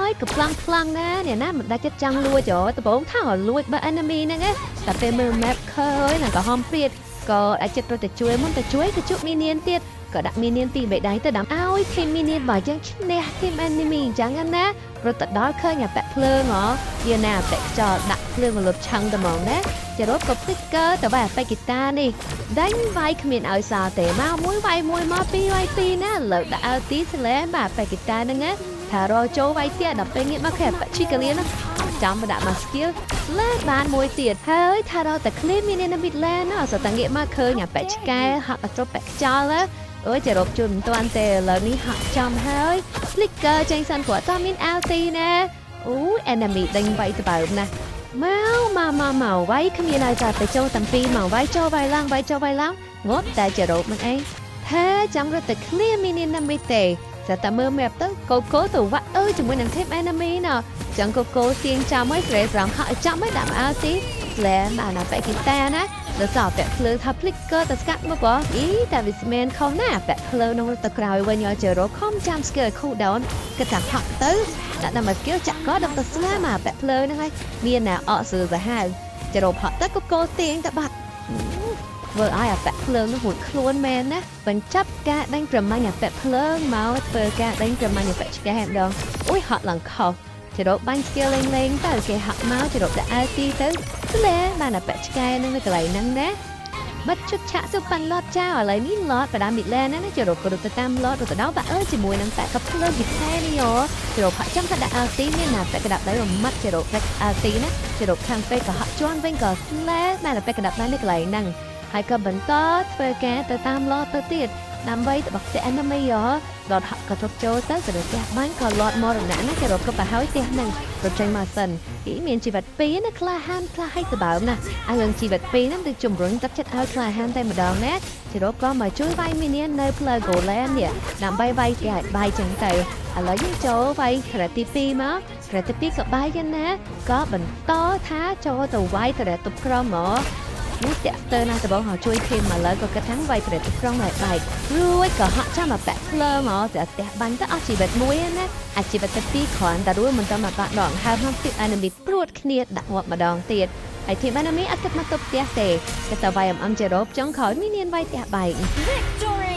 ហើយក៏ប្លង់ប្លង់ណានេះណាមិនដាច់ចិត្តចង់លួចហ៎ដំបងថាលួចបើ enemy ហ្នឹងណាតែពេលមើល map ឃើញណាក៏ហំព្រាតក៏អាចចិត្តរត់ទៅជួយមុនទៅជួយទៅជួប minion ទៀតក៏ដាក់ minion ពីបីដៃទៅដើម្បីឲ្យ team minion បើយើងឈ្នះ team enemy អញ្ចឹងណារត់ទៅដល់ឃើញអាពាក់ភ្លើងហ៎យាណាអាពាក់ខ្យល់ដាក់ភ្លើងមកលុបឆឹងតែហ្មងណាចរត់ក៏ flicker ទៅវាយអាពាក់ហ្គីតានេះដាញ់វាយគ្មានឲ្យសល់ទេមកមួយវាយមួយមកពីរវាយពីរណាលើដាក់ ulti ស្លែបាទពាក់ហ្គីតាហ្នឹងណាថារចូលវាយទៀតដល់ពេលងាកមកគេអាពាក់ឈីកាលៀនចាំមកដាក់មក skill លែបានមួយទៀតហើយថារតែ clear មាននៅ mid lane ណាសតងាកមកឃើញអាពាក់ឆ្កែហាក់អត់ត្រពាក់ខ្យល់ណាអូយចរោបជួយមិនទាន់ទេឥឡូវនេះហាក់ចំហើយ flicker ចេញសិនព្រោះអត់មាន ulti ណាអូ enemy ដេញវាយត្បើមណាស់មកមកមកមកវាយគ្មានឲ្យតែទៅចូលតាំងពីមកវាយចូលវាយឡើងវាយចូលវាយឡើងងាប់តែចរោបមិនអីថាចាំរត់តែ clear minion ណាមិនទេតែតែមើល map ទៅកូកូទៅវាក់អើជាមួយនឹង team enemy ណោះចឹងកូកូទាញចាំឲ្យស្រេស្រង់ហក់ឲ្យចាំឲ្យដាក់មក ulti ស្លែបានណាបែកគីតាណាដល់សោពាក់ភ្លើងថា flicker ទៅស្កាត់មកបងអីតែវាស្មានខុសណាពាក់ភ្លើងនោះទៅក្រោយវិញឲ្យចរោខំចាំ skill cool down គិតថាហក់ទៅដាក់ដល់មក skill ចាក់ក៏ដល់ទៅស្លាមកពាក់ភ្លើងហ្នឹងហើយមានណាអកសឺសាហាវចរោហក់ទៅកូកូទាញទៅបាត់ធ្វើឲ្យអាពាក់ភ្លើងនោះរួចខ្លួនមែនណាបញ្ចប់ការដេញប្រមាញ់អាពាក់ភ្លើងមកធ្វើការដេញប្រមាញ់អាពាក់ឆ្កែម្ដងអុយហត់ឡើងខុសចរោបាញ់ skill លេងលេងទៅគេហាក់មកចរោដាក់ ulti ទៅស្លែបានអាពាក់ឆ្កែនឹងនៅកន្លែងហ្នឹងណាបាត់ជុតឆាក់សុប៉ាន់ lord ចោលឥឡូវនេះ lord បដា mid lane ណាចរោក៏រត់ទៅតាម lord រត់ទៅដល់បាក់អើជាមួយនឹងប៉ាក់កភ្លើងវិថែនេះយោចរោផាក់ចាំថាដាក់ ulti មានណាប៉ាក់កដាប់ដៃមួយម៉ាត់ចរោផ្លេច ulti ណាចរោខាងពេកក៏ហាក់ជន់វិញក៏ស្លែបានតែប៉ាក់កដាប់ដៃនៅកន្លែងហ្នឹងហើយក៏បន្តធ្វើការទៅតាម lord ទៅទៀតដើម្បីទៅបកផ្ទះ enemy យោ lord ហាក់ក៏ទុកចូលទៅទៅផ្ទះបាញ់ក៏ lord មរណៈណាគេរកក៏ប្រហើយផ្ទះហ្នឹងរត់ចេញមកសិនគេមានជីវិតពីរណាក្លាហានក្លាឲ្យសបើមណាឲ្យរឿងជីវិតពីរហ្នឹងទៅជំរុញទឹកចិត្តឲ្យក្លាហានតែម្ដងណាជីរ៉ូក៏មកជួយវាយ minion នៅផ្លូវ Golan នេះដើម្បីវាយគេឲ្យបាយចឹងទៅឥឡូវយើងចូលវាយក្រទី2មកក្រទី2ក៏បាយចឹងណាក៏បន្តថាចូលទៅវាយត្រតុបក្រមកនេះតាក់ស្ទើណាស់ដបងហៅជួយធីមឥឡូវក៏គិតថាវាយប្រតិក្រុងឲ្យបែករួចក៏ហក់ចាំមកពាក់ភ្លើមកតែផ្ទះបាញ់ទៅអស់ជីវិតមួយណាអាជីវិតទី2គ្រាន់តែរួចមិនតមកបាក់ដងហើមក្នុងទី enemy ព្រួតគ្នាដាក់ងាប់ម្ដងទៀតហើយ team enemy អត់គិតមកទប់ផ្ទះទេគេតែវាយអំអំជារ៉ូបចុងក្រោយមាននានវាយផ្ទះបែក Victory!